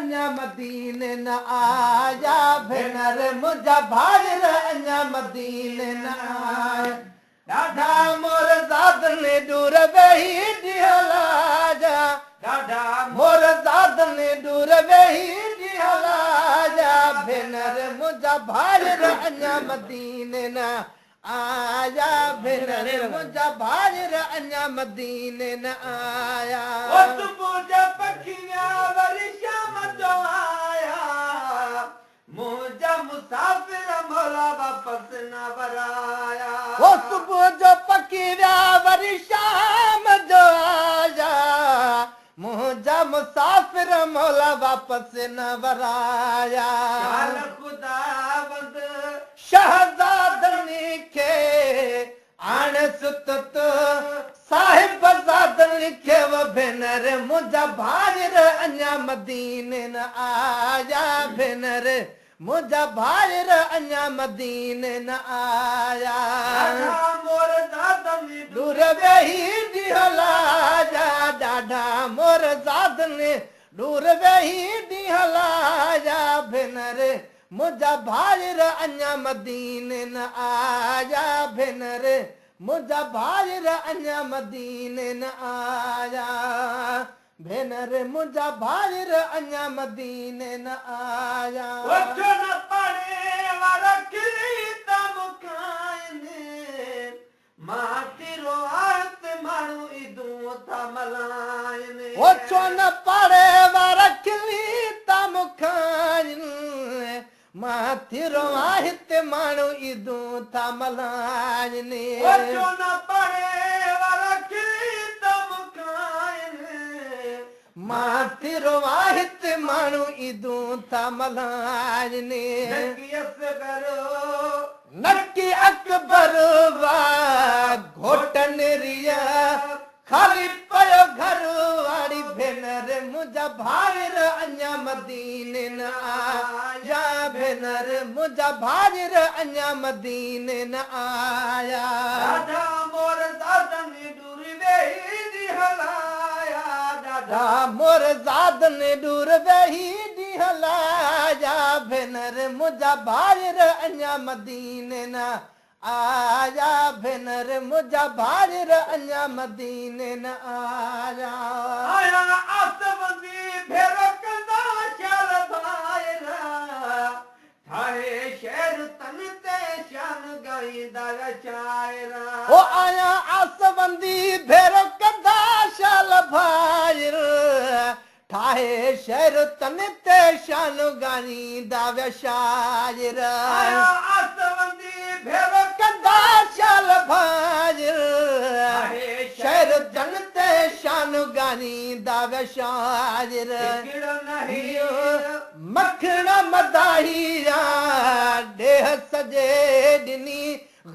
اڃا مديني نه آيا، ڀينر منهنجا ڀائر اڃا مديني نه آيا. ڏاڍا مور زادن ڏور ويهي ڏينهن لايا، ڏاڍا مور زادن ڏور ويهي ڏينهن لايا، ڀينر منهنجا ڀائر اڃا مديني نه آيا، ڀينر منهنجا ڀائر اڃا مديني نه آيا. او صبح جا پکي ويا وري شام جو آيا، منهنجا مسافر مولا واپس نه ورايا. او صبح جو پکي ويا وري شام جو آيا، منهنجا مسافر مولا واپس نه ورايا. شال خداوند شهزادن کي آڻ ستت صاحب زادن کي، و ڀينر منهنجا ڀائر اڃا مديني نه آيا، ڀينر منهنجا ڀائر اڃا مديني نه آيا. ڏاڍا مور زادن ڏور ويهي ڏينهن لايا، ڏاڍا مور زادن ڏور ويهي ڏينهن لايا، ڀينر منهنجا ڀائر اڃا مديني نه آيا، ڀينر منهنجا ڀائر اڃا مديني نه آيا، ڀينر منهنجا ڀائر اڃا مديني نه آيا. او ڇو نه پاڙي وارا کلي ٿا مکائن، مان ٿي روئان ته ماڻهو عيدون ٿا ملهائن. او ڇو نه پاڙي وارا کلي ٿا مکائن، مان ٿي روئان هتي ماڻهو عيدون ٿا ملهائن. او ڇو نه پاڙي وارا کلي ٿا مکائن، مان ٿي روئان هتي ماڻهو عيدون ٿا ملهائن. نڪي اصغر نڪي اڪبر وا گهوٽن ريا، خالي پيو گهر واري، ڀينر منهنجا ڀائر اڃا مديني نه آيا، ڀينر منهنجا ڀائر اڃا مديني نه آيا. ڏاڍا مور زادن ڏور ويهي ڏينهن لايا، ڏاڍا مور زادن ڏور ويهي ڏينهن لايا، ڀينر منهنجا ڀائر اڃا مديني نه آيا، ڀينر منهنجا ڀائر اڃا مديني نه آيا. آيا آسوندي ڀيرو ڪندا شال ڀائر، ٺاهي شعر تن تي شان ڳائيندا شاعر. او آيا آسوندي ڀيرو ڪندا شال ڀائر، ٺاهي شعر تن تي شان ڳائيندا ويا شاعر. آيا آسوندي ڀيرو ڪندا شال ڀائر، ٺاهي شعر تن تي شان ڳائيندا ويا شاعر. هڪڙو نه هير مکڻ مداهي ڏيهه سڄي ڏني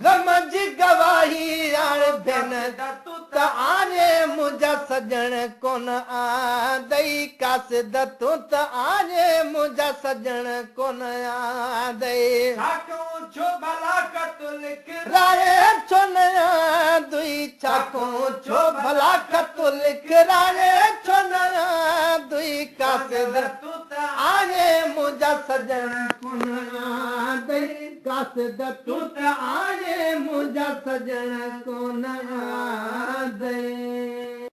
غم جي گواهي، هاڻ ڀينر تون ته آني منهنجا سڄڻ ڪونه آندئي، قاصد تون ته آني منهنجا سڄڻ ڪونه آندئي. ڇا ڪئون ڇو ڀلا خط لک راءِ ڇو نه آندئي، ڇا ڪئون ڇو ڀلا خط لکرائي ڇو نه آندئي، قاصد تون ته آني منهنجا سڄڻ ڪونه آندئي، قاصد تون ته آني منهنجا سڄڻ ڪونه